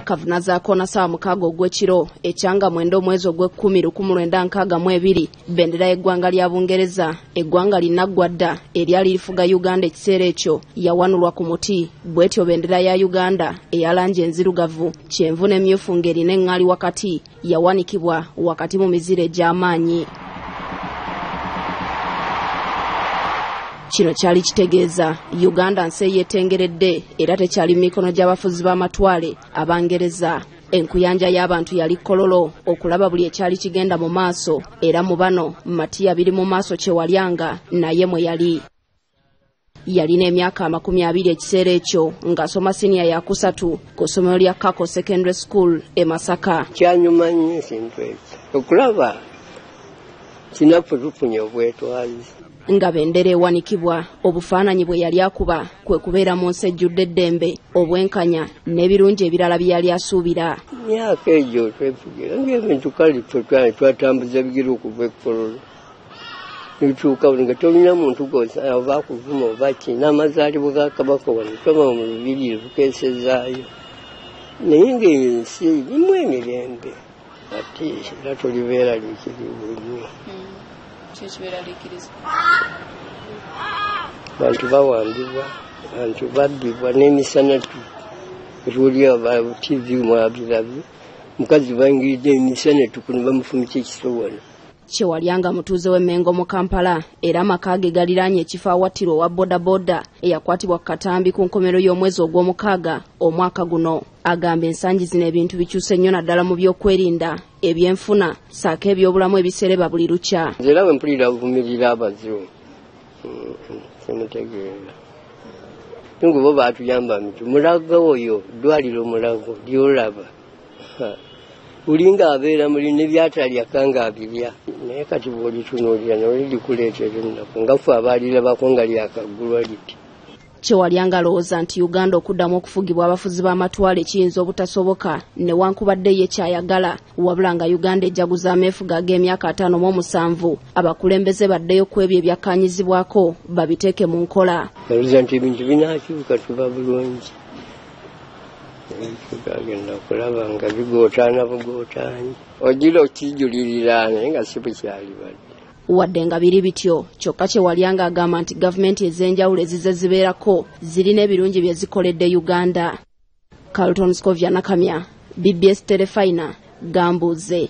Kavuna zaakona ssaawa 6 ogw'ekiro ekyanga 9 omwezi ogw'ekumi 1962 bendera y'eggwanga lya Bungereza, eggwanga linnaggwa dda eryali lifuga Uganda ekiseera ekyo, yawanulwa ku muti. Bw'etyo bendera ya Uganda eya langi enzirugavu, kyenvu n'emmyufu ng'erina eŋŋaali wakati yawanikibwa wakati mu mizira egy'amaanyi. Kino kyali kitegeeza Uganda nsi eyeetengeredde era tekyali mu mikono gy'abafuzi b'amatwale Abangereza. Enkuyanja y'abantu yali Kololo okulaba buli ekyali kigenda mu maaso, era mu bano Matiya biri mu maaso Kyewalyanga naye mwe yali. Yalina emyaka 20 ekiseera ekyo ng'asoma siniya yakusatu ku ssomero lya Kako Secondary School e Masaka. Kyanyuma nnyo ekintu ekyo okulaba kinaffe tufunye obwetwazi. Nga bendera ewanikibwa, obufaananyi bwe yali akuba kwe kubeera mu nsi ejjudde eddembe, obwenkanya n'ebirungi ebirala bye yali asuubira. Myaka egyo twefugira ng'ebintu kale ffe twatambuza bigere okuva e Kololo netuuka nga tolina muntu oba akuvuma oba ki, n'amazaalibwa ga Kabaka wano twava mu lubiri tukeesezaayo, naye ng'ensi erimu emirembe ate era tolibeeraliikirivu nnyo. Bantu bawambibwa, bantu babbibwa n'emisana tuwulira TV mwabirabye, mukazi bayingiridde emisana tuku ne bamufumita ekiso wano. Kyewalyanga mutuuze w'Emmengo mu Kampala era amaka ge galiraanye ekifo awattirwa owa bodaboda eyakwatibwa ku katambi ku nkomero y'omwezi ogw'omukaaga omwaka guno. Agamba ensangi zino ebintu bikyuse nnyo naddala mu by'okwerinda, ebyenfuna ssaako ebyobulamu ebisereba buli lukya. Nze era bwe mpulira avumirira abazungu simutegeera. Nga bo baatuyamba nti Mulago oyo, ddwaliro Mulago ly'olaba bulinga abeera muli ne byatalyaka ng'abirya, naye kati bw'olitunuulira nolyo likuleetera ennaku nga ffe abaalirabako nga lyakaggulwa liti. Kyewalyanga alowooza nti Uganda okuddamu okufugibwa abafuzi b'amatwale kiyinza obutasoboka newankubadde ye kyayagala, wabula nga Uganda ejaguza ameefuga ag'emyaka 57 abakulembeze baddeyo ku ebyo ebyakkaanyizibwako babiteeke mu nkola. Nalowooza nti ebintu binaakyuka tuba bulungi, tugenda kulaba nga bigootaana bugootaanyi, ogira okijulirira naye nga si bukyalibadde. Wadde nga biri bityo, kyokka Kyewalyanga agamba nti gavumenti ez'enjawulo ezize zibeerako zirina ebirungi bye zikoledde Uganda. Carlton Scovia Nakamya, BBS Terefayina, Gambuuze.